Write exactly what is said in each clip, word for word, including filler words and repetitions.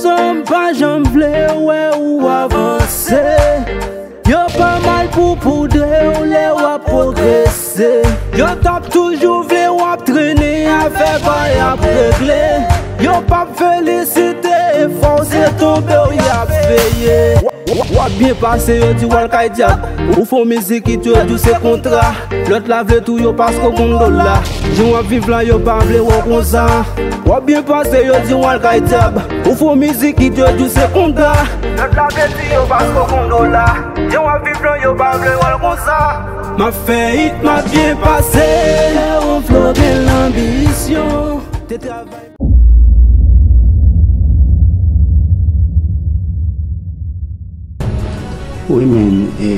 San m pa janm vle wè ou avanse. Yo pa mal pou poudre w lè w ap pwogrese. Yo t ap toujou vle w ap trennen afè pa y ap regle. Yo p ap felisite efò w, se tonbe w y ap veye. W ap byen pase, yo di w al kay dyab. Ou fè w mizik, it yo di w se kontra. Lòt la vle touye w paske w konn dola. Jan w ap viv la, yo pa vle wè w konsa. W ap byen pase, yo di w al kay dyab. Ou fè w mizik, it yo di w se kontra. Lòt la vle touye w paske w konn dola. Jan w ap viv la, yo pa vle wè w konsa. M ap fè it, m ap byen pase. Lè yon flo gen lanbisyon. Te travay. Wi, men, e,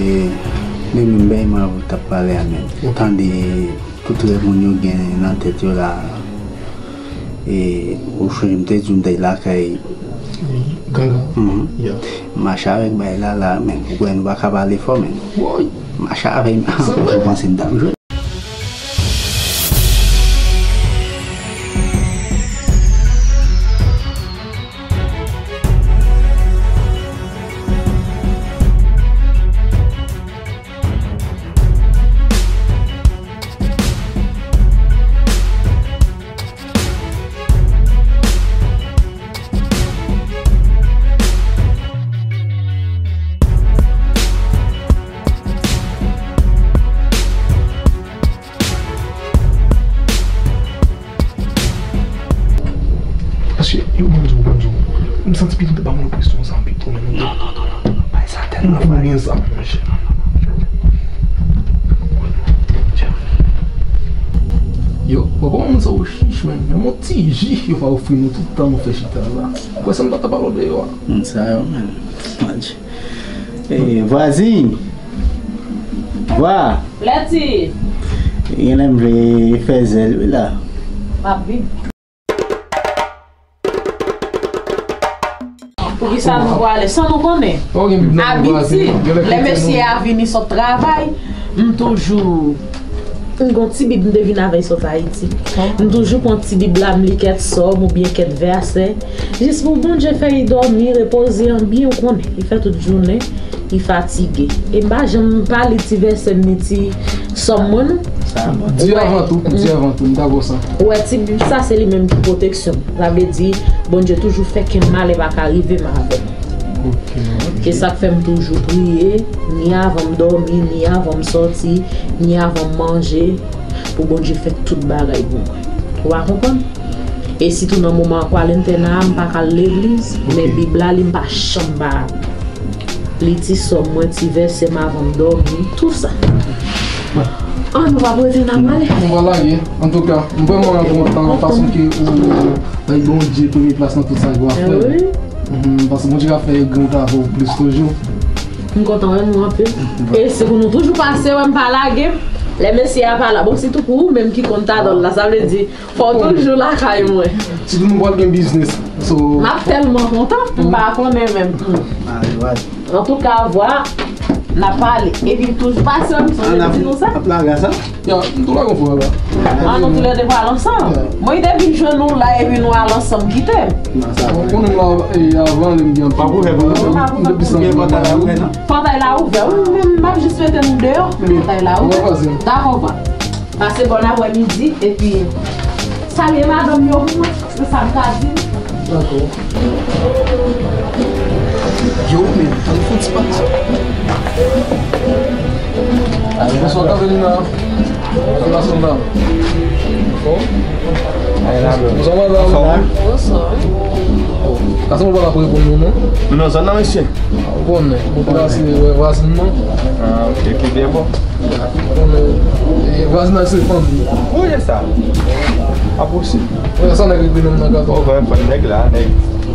men, men, men, mwen avè w t ap pale a, men. Ou tande tout rèv moun yo gen nan tèt yo la. E, ou sonje m te di w m te lakay. Wi, Gangan. Mhm. Yeah. Mache avèk bagay la, la, men. Ou kwè nou pa ka pale fò, men. Woy. Mache avèk m. Sa vre? Ou panse m t ap jwe? Paske, yo, ban m di w, ban m di w. M santi pitit ba m enpresyon sa pito, men. Non, non, non, non, non, non, bay sa tèt. M konnen sa, monchè. Yo, papa, moun sa yo chich, men. Men yon ti ji, yo pa ofri nou tout tan nou fè chita la. Kwè sa m pa t ap al deyò a. Moun sa yo, men. Adje. E, vwazin. Vwa. Lèti. Genlè m vle fè zèl, wi, la. M ap vin. Poukisa nou prale san nou konnen? Abitid, lè mesye a vini sot travay, m toujou, m gon ti bib m te vin avè l sot Ayiti. M toujou pran ti bib la, m li kèk sòm oubyen kèk vèsè. Jis pou Bondye fè li dòmi, repoze an byen, ou konnen, li fè tout jounen, li fatige. E m pa janm pa li ti vèsè m ni ti sòm mwen, non. Di avan tou, di avan tou, m dakò sa. Ou wè, ti bib sa, se li menm ki pwoteksyon m. Sa vle di, Bondye toujou fè kenn malè pa ka rive m avè l. Ok, ok. Se sa k fè m toujou priye, ni avan m dòmi, ni avan m sòti, ni avan m manje, pou Bondye fè tout bagay pou mwen. Ou pa konprann? E sitou nan moman kwalentin an, m pa ka al legliz, men bib la, li m pa janm pa. Li ti sòm mwen, ti vèsè m avan m dòmi, tou sa. An, nou pa prete n ap ale. Nou pa lage. Antouka, m vrèman kontan paske ou bay Bondye premye plas nan tout sa ke w ap fè. Wi. Mhm, paske Bondye ka fè gran travay plis toujou. M kontan wè nou anpil. E se pou nou toujou pase wè m pa lage. Lè mesye a pa la. Bon, sitou pou ou menm ki konn ta dòl la, sa vle di, fò w toujou lakay mwen. Sitou nou pral gen biznis. So, m ap tèlman kontan, m pa konnen menm. Antouka, vwa, n ap pale. Epi toujou pase, m sonje m di nou sa. Ap lage sa? Ya, m tou lage yon fwa la. An nou toulède pral ansanm. Mwen te vin jwenn nou la, epi nou al ansanm kite m. Ou konnen la, e, avan, lè m gen anpil. M te plis anpil. Pòtay la ouvè, wi, m ap jis mete nou deyò. Pòtay la ouvè. Dakò, vwa. Pase bòn aprèmidi, epi salye madanm yo pou mwen, se sa m ka di. Dakò. Yo, men, an fon ti pati. Bonswa, Kavelina. Bonswa, Sandra. Bonswa, madam. Bonswa. Kasa mwen pa la pou reponn nou, non? Nou nan zòn nan, mesye. Ou konnen, ou plase, wè, vwazin nan. Ah, ok, ki byen bon. Ou konnen, e, vwazin nan se fanmi. Ou ye sa? Pa posib. Wè, sa nèg regle menm nan gado. Ou wè, fò nèg la, nèg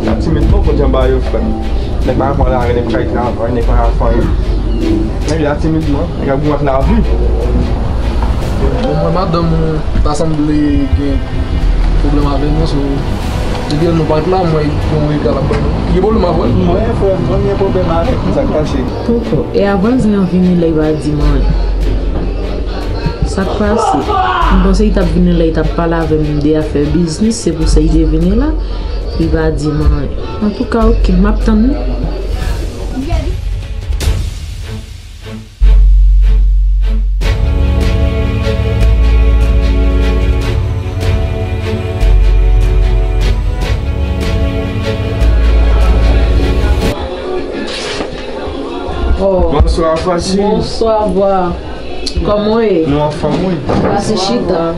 la timid non, pou jan ba yo fè. Nèg pa konn la, nèg pa travay, nèg pa fè anyen. Nèg la timid non, nèg ap goumen ak lavi. Bon, mwen, madanm ou ta sanble gen pwoblèm avè nou, so, depi nou pa t la, mwen, yon rega l ap ban nou. Gen pwoblèm avè l? Mwen, frè m, mwen gen pwoblèm avèk nou. Sa k pase? Poko. E a vwazin an vini la, li pa di m anyen. Sa k pase? M panse li t ap vini la, li t ap pale avè m de afè biznis, se pou sa li te vini la. Li pa di m anyen. Antouka, oke, m ap tann li. Oh. Bonswa, Francine. Bonswa, vwa. Kòman w ye? Nou anfòm, wi. Pase chita.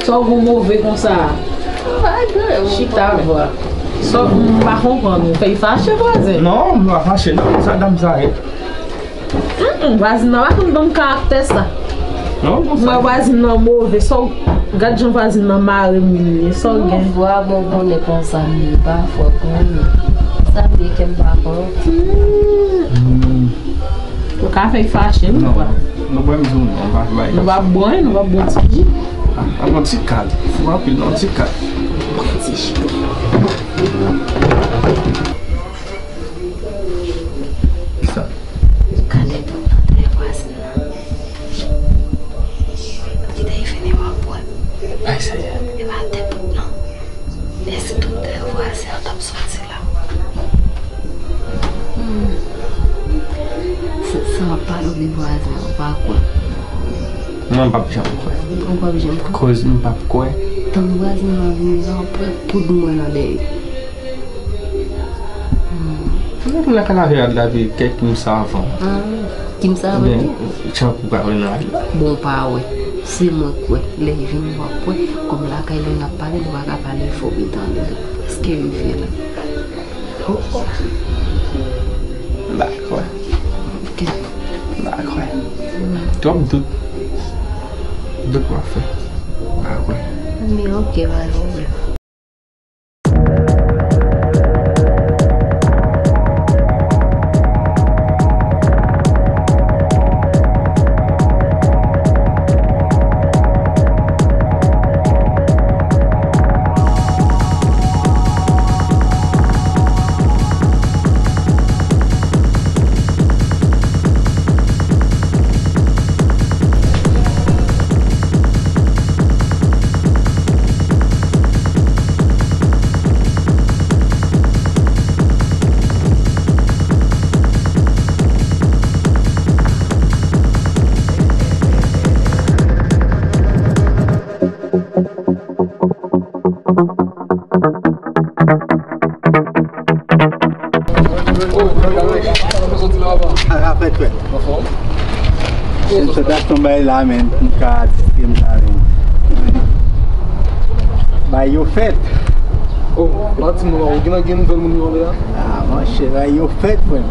Sa w gon move konsa? Chita, vwa. Sa w, m pa konprann ou. Fèy fache, vwazen? Non, m pa fache, non. Sa dam sa ye? Mm, mm, vwazin nan pa konn ban m karaktè sa. Non, konsa. Mwen vwazin nan move. Sa w, gad jan vwazin nan mare moun ye. Sa w gen? Vwa bon konnen konsa m ye, pa fò konnen. Sa m ye kè m pa konn. Hmm. Ou ka fè fache, wi. Non, vwa. Nou bwè m di w non, pa bay. Nou pa bwè, nou pa bwè ti ji. Ah, a bon ti kad. Fou anpil, non, ti kad. Bon ti ji. Sa. Gade pou nan tè vwazin nan. Li te vini w ap wè. Ay, sa ye. E pa tè pout non. E si tout tè vwazin an t ap soti la? Hmm. Sa, sa w ap pale w de vwazin an, ou pa kwè? Mwen, m p ap janm kwè. Ou p ap janm kwè? Koz m p ap kwè. Tann vwazin nan vini la, w ap wè poud mwen nan dèyè. Hmm. Mwen lakay avè Adla, epi kèk Kim Savan. Ah, Kim Savan ki? Ebyen, chan pou ka vin nan Adla. Bon, pa wè. Se mwen kwè. Lè l vini, w ap wè. Kòm lakay nou n ap pale, nou pa ka pale fò pou l tande. Èske rive la? Oh, oh. M pa kwè. Ok. M pa kwè. Hmm. Twòp dout. Dout w ap fè. M pa kwè. Men ok, pa gen pwoblèm. Sa fèt, frè. Anfòm? Se sot achte yon bagay la, men, pou m ka atiste m sa, men. Bagay yo fèt. Oh, pa di m non, ou gen, gen nouvèl moun yo anlè a? Ah, monchè, bagay yo fèt, frè.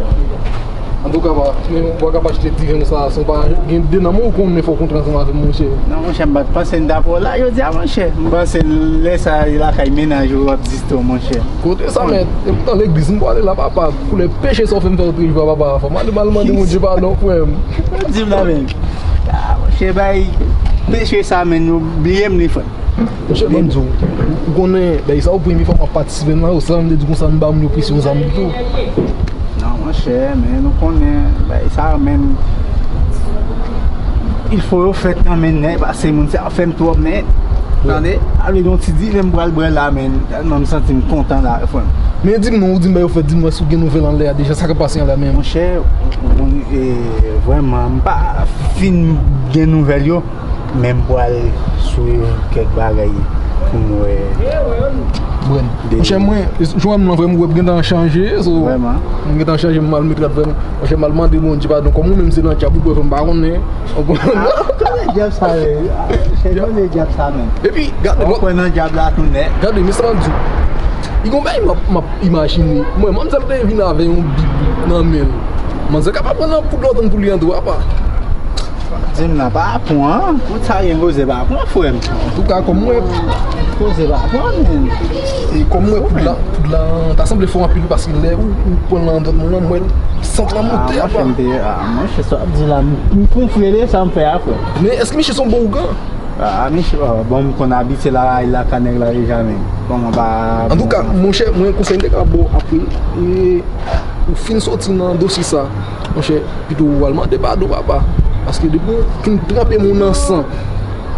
Antouka, pa, men ou pa ka pa achte diven sa, san pa gen de nan men w, ou konnen fò w kontre ansanm avè m, monchè. Non, monchè, m pa t panse m t ap wè w la jodi a, monchè. M panse lè sa, e lakay mennaj ou w ap egziste, monchè. Kote sa, mèt? E poutan legliz m pwale la, papa. Koulè peche sa w fè m fè w te rive a, papa. Fò m ale m al mande Bondye padon, frè m. Di m la, men. Ah, monchè, bay peche sa, men, yo bliye m li, frè m. Monchè, ban m di w, ou konnen, bay sa w premye fwa m ap patisipe nan yo, sa m te di konsa, m ba moun yo presyon zam tou. Non, monchè, men nou konnen, bay sa yo menm, il fo yo fèt nan men nèg, paske moun sa yo fè m twòp, men, tande, ale yon ti diven m pral bwè la, men, tèlman m santi m kontan la, frè m. Men di m non, ou di m bay yo fèt, di m wè si w gen nouvèl anlè a deja, sa k ap pase anlè a menm? Monchè, ou, ou, e, vrèman, m pa fin gen nouvèl yo. Men m pral swiv kèk bagay pou m wè. Bon, monchè, mwen, jan m wè m nan vrèman, m wè m gentan chanje, so, vrèman, m gentan chanje, m al met rad vrèman. Monchè, m al mande Bondye padon, kòm ou menm se nan dyab ou kwè, frè m, m pa konnen. Ah, konnen dyab sa, men. Monchè, konnen dyab sa, men. Epi, gade, ou kwè nan dyab la tou nèt. Gade, men sa m ap di w. Li gon bagay m ap, m ap imajine. Mwen, manmzèl te vin avè yon bib nan men l. Manzè ka pa pran nan poud la, ou tann pou li antre, apa. Di m nan pa pran, kout sa gen koze pa pran, frè m. Antouka, kòm mwen. Koze pa pran, men. E kòm mwen, poud la, poud la, ta sanble fò anpil, paske lè ou, ou pran l nan dòt moun nan, mwen, sant lan monte, apa. Ah, monchè, m te, ah, monchè, sa w ap di la, m, m konfye de sa m fè a, frè m. Men èske misye se yon bon ougan? Ah, misye, ah, bon, m konn abitye la, la, la, ka nèg la deja, men. Bon, mwen pa. Antouka, monchè, mwen konsèy m te ka ba w apre, e, ou fin soti nan dosye sa, monchè, pito ou al mande padon, papa. Paske depi ou fin tranpe moun nan san,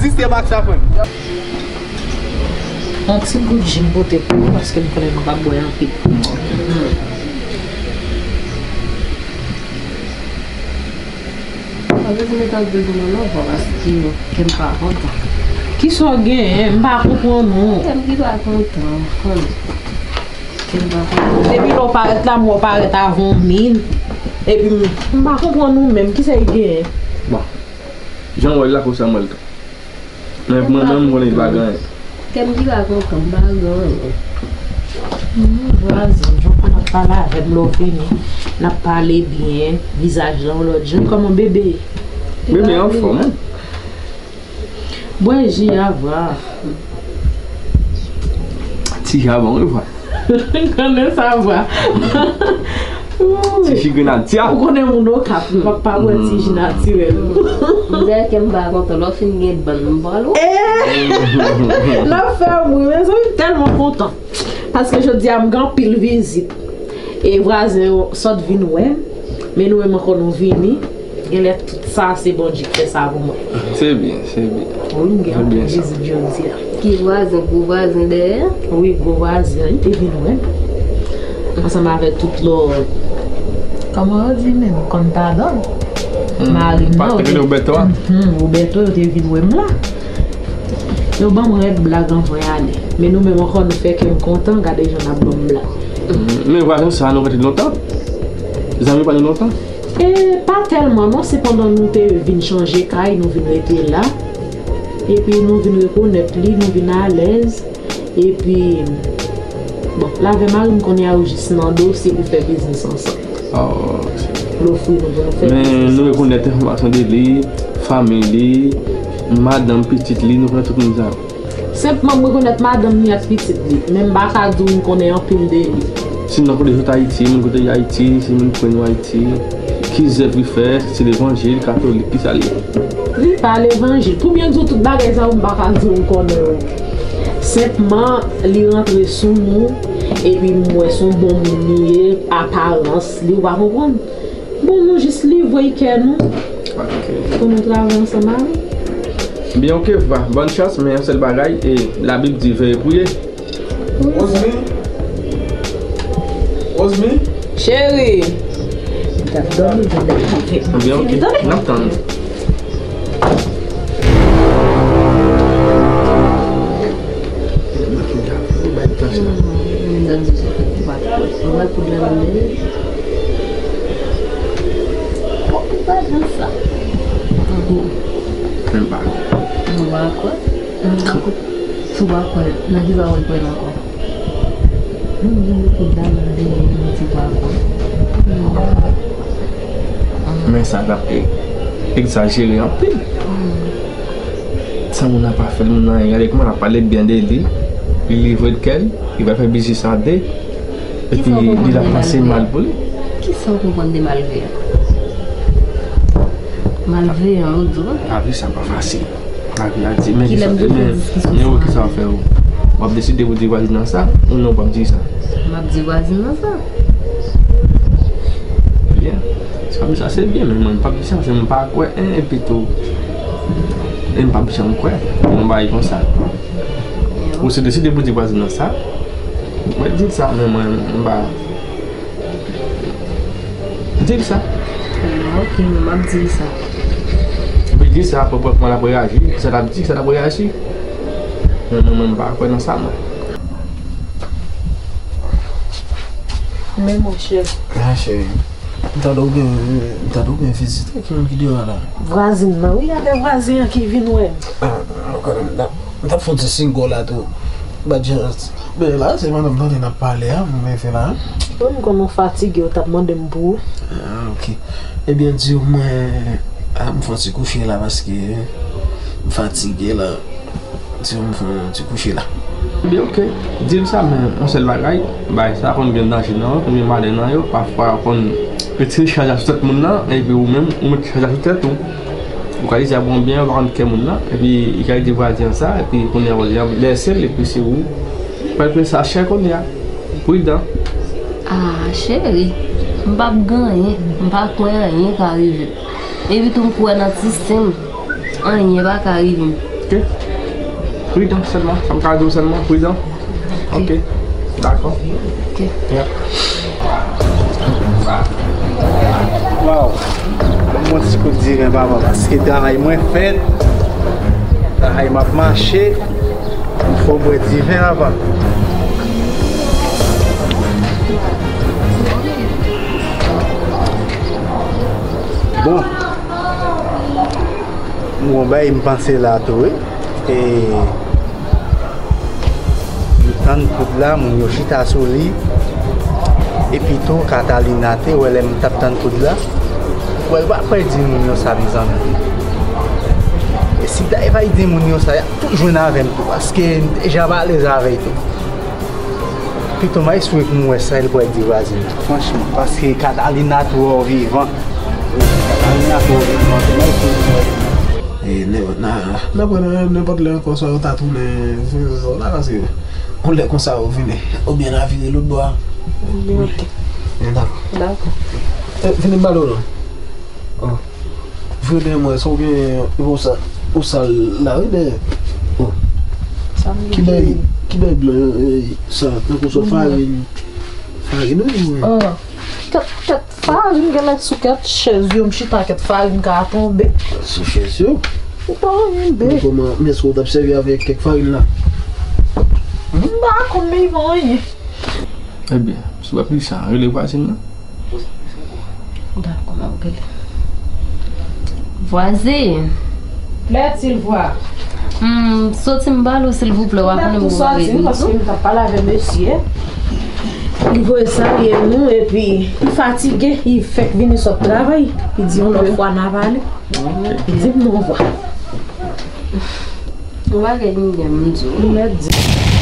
di se Max la, frè m. Yon ti gout ji m pote pou nou, paske m konnen nou p ap bwè anpil. Mwen bezwen mete anpil pou mwen non, paske kè m pa kontan. Kisa w genyen? M pa konprann ou. Kè m ki pa kontan, konnen. Kè m pa kontan. Depi lè w parèt la, m wè w parèt avè yon min. Epi m, m pa konprann ou menm. Kisa w genyen? Bon. Jan w wè l la, konsa m wè l tou. Men pou mwen menm, m konnen li pa gen anyen. Kè m ki pa kontan, m pa gen anyen. Hmm, vwazen, jan w konn ap pale avè m lè w vini, n ap pale byen, vizaj lan yon lòt jan, kòman bebe? Bebe anfòm, wi. Bwè ji a, vwa. Ti ji a bon, wi, vwa. Konnen sa, vwa. Ti ji grenadya. Ou konnen moun Okap, m pa, pa bwè ti ji natirèl. Mizè kè m pa kontan, lè w fin gen bann, m pral ou. Eh! N ap fè bri, mezanmi, m tèlman kontan. Paske jodi a, m gen anpil vizit. E vwazen yo sot vin wè m, men nou menm ankò nou vini. Genlè tout sa, se Bondye ki fè sa pou mwen. Se byen, se byen. Wi, m gen anpil vizit jodi a. Ki vwazen, gwo vwazen dèyè? Wi, gwo vwazen an, li te vin wè m. Ansanm avèk tout lòt, kòman yo di menm, kòntadan. Hmm. Mari m nan, yo te, Roberto a? Mhm, Roberto, yo te vin wè m la. Yo ban m rèd blag anvan y ale. Men nou menm ankò, nou fè kè m kontan, gade jan n ap ban m blag. Hmm, men vwazen sa, nou rete lontan? Zanmi pa nou lontan? E pa tèlman non, se pandan nou te vin chanje kay, nou vin rete la. Epi nou vin rekonèt li, nou vin alèz. Epi, bon, l avè mari m kounye a yo jis nan dosye pou fè biznis ansanm. Oh, ok. L ofri nou pou nou fè biznis ansanm. Men nou rekonèt enfòmasyon de li, fanmi li, madanm, pitit li, nou konnen tout moun sa yo. Senpman, m rekonèt madanm li ak pitit li, men m pa ka di w m konnen anpil de li. Si nan kote sot Ayiti, moun kote Ayiti, si moun pran nou Ayiti, ki zèv li fè, se levanjil, katolik, kisa li ye? Li pa levanjil. Pou byen di w tout bagay sa yo, m pa ka di w m konnen yo. Senpman, li rantre sou nou, epi m wè se yon bon moun li ye, aparans li, ou pa konprann? Bon, nou jis livre kè nou. Ok. Pou nou travay ansanm avè l. Byen, ok, va. Bòn chans, men yon sèl bagay, e Labib di veye priye. Wi. Rosmy? Rosmy? Cheri. Li t ap dòmi, li t ap dòmi. Byen, ok. N ap tann. Mwen pa. Menm pa. Mwen pa kwè. Mwen pa kwè. Si w pa kwè, nan ki sa w kwè ankò? Mwen gen pou dam nan dèyè m, mwen ti pa kwè. Men sa t ap e-, egzajere anpil. Sa moun nan pa fè l moun anyen. Gade kòman l ap pale byen de li. Li livre kè l. Li pral fè biznis a de. Epi li la panse mal pou li. Kisa w konprann de malveyan? Malveyan, ou di w? Lavi sa pa fasil. Lavi a di, men kisa, men, men ou kisa w ap fè ou? W ap deside pou di vwazin nan sa? Ou non, w p ap di sa? M ap di vwazin nan sa. Byen. Se pa sa, se byen, men mwen, m p ap di sa, paske mwen pa kwè, en, epi tou, e m p ap janm kwè yon bagay konsa. Ou se deside pou di vwazin nan sa? Mwen di l sa, men mwen, m pa. Di l sa. Ok, m ap di l sa. Epi Di sa, pou wè kòman l ap reyaji, kisa l ap di, kisa l ap reyaji. Men mwen, mwen pa kwè nan sa, mwen. Men monchè. Ah, cheri. M tande w gen, m tande w gen vizitè ki, ki deyò a la. Vwazin nan, wi, avè vwazen an ki vin wè m. Ah, ok, m t ap, m t ap fè yon ti single la tou. Bat chans. Men la, se pandan m tande n ap pale a, m rive la. Wi, m konnen w fatige, w t ap mande m pou ou. Ah, ok. Ebyen, di w mwen, ah, m fè yon ti kouche la paske m fatige la. Di w m fè yon ti kouche la. Ebyen, ok. Di l sa, men yon sèl bagay, bagay sa konn gen danje nan yo, konn gen malè nan yo. Pafwa, yo konn retire chaj la sou tèt moun nan, epi ou menm, ou met chaj la sou tèt ou. Ou ka di, "A bon, byen, yo pa konn kè moun nan," epi li ka di vwazen an sa, epi kounye a vwazen an blese l, epi se ou pral peye sa chè kounye a. Pridan. Ah, cheri, m p ap gen anyen, m pa kwè anyen ka rive m. Epi tou, m kwè nan ti sè m, anyen pa ka rive m. Ok. Pridan sèlman, sa m ka di w sèlman, pridan. Ok. Dakò. Ok. Yeah. Waw. Ban m yon ti kout diven, papa, paske travay mwen fèt. Travay m ap mache. Fò m bwè diven, papa. Bon. M gon bagay m panse la tou, wi. E, m tann koud la, moun yo chita sou li. Epi tou, Catalina te wè lè m t ap tann koud la. Wè, l pa kwè di moun yo sa, mezanmi. E si Dayvay di moun yo sa, y ap tout jwenn avè m tou, paske m deja alèz avè l tou. Pito m a espere pou m wè sa l pral di vwazen nan, franchman, paske Catalina twò vivan. Wi, Catalina twò vivan, tou m a espere pou m wè l. E, n-, n-, n ap wè nan nenpòt lè ankò, swa yo ta tounen, vin yo la, paske yon lè konsa yo vini, oubyen n a vire lòt bò a. Wi. Wi, dakò. Dakò. E, vini m pale w non. Oh. Vire dèyè mwen, sa w gen yon sa-, yon sal la, wi, dèyè. Oh. Sa m gen? Ki bèy, ki bèy blan, eh, sa, tankou sa, farin. Farin, wi, wi. Ah. Kèt, kèt, farin genlè sou kèt chèz yo, m chita kèt farin ka tonbe. Sou chèz yo? Ou pa anyen, be. Men kòman, men èske w t ap sèvi avèk kèk farin la? M pa konn, men pa anyen. Ebyen, si w ap li sa, rele vwazen nan. Dakò, m ap rele. Vwazen. Plaît, s'il vous plaît. Hmm, soti m pale w, silvouplè, w pa konnen pou soti, paske m t ap pale avè mesye. Li voye salye nou, epi li fatige, li fèk vini sot travay. Li di yon lòt fwa n a pale. Li di m non vwa. Yon bagay m gen m di w. Mèt di.